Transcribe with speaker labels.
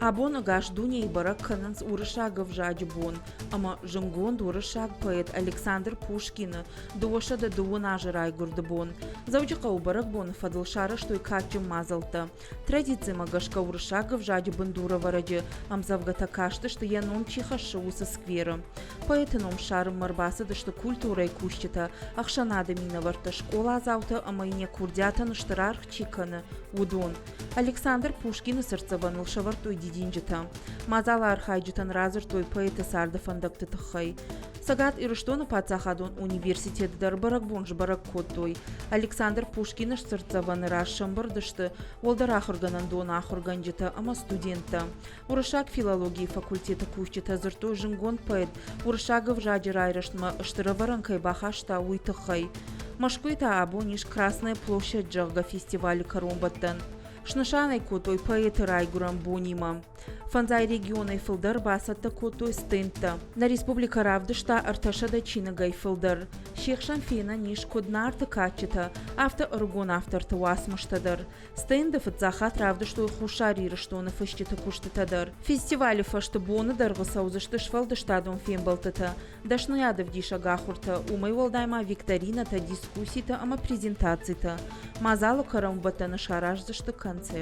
Speaker 1: Абон ӕгас дунейы бӕрӕг кӕнынц уырыссаг ӕвзаджы бон ӕмӕ зындгонд уырыссаг поэт Александр Пушкины 220 азы райгуырды бон. Дзӕуджыхъӕуы бӕрӕгбоны фӕдыл сарӕзтой кадджын мадзӕлттӕ. Традицимӕ гӕсгӕ уырыссаг ӕвзаджы бындурӕвӕрӕджы ӕмдзӕвгӕтӕ кастысты йӕ ном чи хӕссы, уыцы скверы. Поэты ном ссарынмӕ ӕрбацыдысты культурӕйы кусджытӕ, ӕхсӕнады минӕвӕрттӕ, скъоладзаутӕ ӕмӕ йын йӕ курдиатӕн стыр аргъ чи кӕны, уыдон. Александр Пушкины цыртдзӕвӕныл сӕвӕрдтой дидинджытӕ. Мадзалы архайджытӕн радзырдтой поэты царды фӕндӕгты тыххӕй. Цӕгат Ирыстоны паддзахадон университеты дӕр бӕрӕгбон сбӕрӕг кодтой. Александр Пушкины цыртдзӕвӕны раз сӕмбырд сты уӕлдӕр ахуыргӕнӕндоны ахуыргӕнджытӕ ӕмӕ студенттӕ. Уырыссаг филологийы факультеты кусджытӕ дзырдтой зындгонд поэт уырыссаг ӕвзаджы райрӕзтмӕ стыр ӕвӕрӕн кӕй бахаста, уый тыххӕй. Мӕскуыйы та абон ис Красная площадь, зӕгъгӕ, фестивалы кӕронбӕттӕн. Снысан ӕй кодтой поэты райгуырӕн бонимӕ. Фӕндзай регионӕй фылдӕр бацӕттӕ кодтой стендтӕ. Нӕ республикӕ равдыста 300 чиныгӕй фылдӕр. Се хсӕн фенӕн ис куыд Нарты кадджытӕ, афтӕ ӕрыгон авторты уацмыстӕ дӕр. Стенды фыццаг хатт равдыстой Хуссар Ирыстоны фысджыты куыстытӕ дӕр. Фестивалы фӕзты боны дӕргъы цӕудзысты сфӕлдыстадон фембӕлдтытӕ, дӕсныйадӕвдисӕг ахуыртӕ, уымӕй уӕлдай ма викторинӕтӕ, дискусситӕ ӕмӕ презентацитӕ. Мадзалы кӕронбӕттӕны сараздзысты концерт.